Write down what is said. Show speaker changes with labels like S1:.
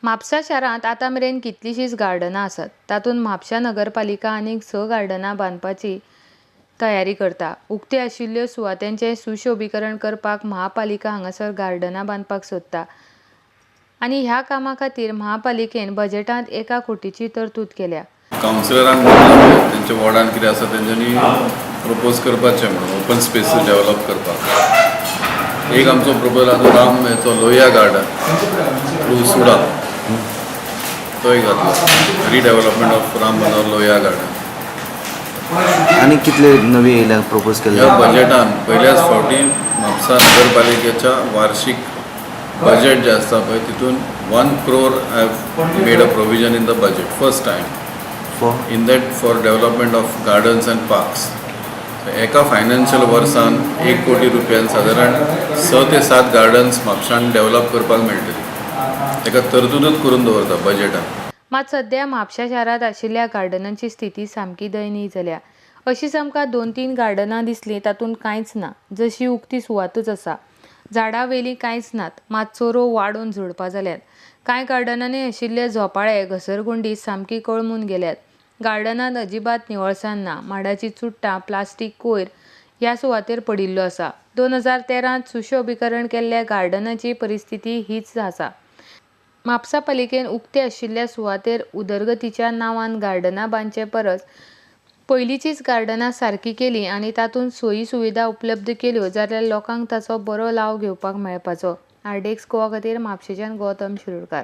S1: म्हापसा शारांत आतां मेरेन कितलींशींच गार्डनां आसात. तातूंत म्हापशा नगरपालिका आनीक 6 गार्डनां बांदपाची तयारी करता. उक्ते आशिल्ल्यो सुवातांचें सुशोभीकरण करपाक म्हापालिका हांगासर गार्डनां बांदपाक सोदता आनी ह्या कामा खातीर म्हापालिकेन बजेटांत 1 कोटीची तरतूद केल्या.
S2: कावन्सिलरांक म्हणलां तेंच्या वॉर्डान कितें आसा तेंच्यांनी प्रपोज करपाचें म्हणून ओपन स्पेसीस डेवलप करपाक. एक आमचो प्रपोजल आसा तो राम हेचो लोहिया गार्डन थ्रू सुडा, तो एक जातलो redevelopment of Ram Manohar Lohia garden.
S3: आनी कितले नवी येयल्या प्रपोज केल्ले?
S2: ह्या बजेटान पयल्याच फावटी म्हापसा नगरपालिकेच्या वार्षीक बजेट जें आसता पळय तितून 1 crore I have made a provision in the budget first time
S3: for
S2: in that for development of gardens and parks. एका फायनान्शियल वर्सान 1 कोटी रुपयान सादारण 6 ते 7 गार्डन्स म्हापशान डेव्हलप करपाक मेळटली. ताका तरतुदूच करून दवरता बजेटान.
S1: मात सध्या म्हापशा शारांत आशिल्ल्या गार्डनांची स्थिती सामकी दयनीय जाल्या. अशीच आमकां 2-3 गार्डनां दिसलीं, तातूंत कांयच ना, जशी उक्ती सुवातूच आसा. झाडां वेली कांयच नात, मात चोरो वाडून झुडपां जाल्यात. कांय गार्डनांनी आशिल्ले झोपाळे, घसरगुंडी सामकी कळमून गेल्यात. गार्डनांत अजिबात निवळसाण ना. माडाचीं चुडटां, प्लास्टीक कोयर ह्या सुवातेर पडिल्लो आसा. 2013त सुशोभीकरण केल्ल्या गार्डनाची परिस्थिती हीच आसा. म्हापसा पालिकेन उक्ते आशिल्ल्या सुवातेर उदरगतीच्या नांवान गार्डनां बांदचे परस पयलींचीच गार्डनां सारकी केलीं आनी तातूंत सोयी सुविधा उपलब्ध केल्यो जाल्यार लोकांक ताचो बरो लाव घेवपाक मेळपाचो. आरडीएक्स गोवा खातीर म्हापशेंच्यान गौतम शिरोडकार.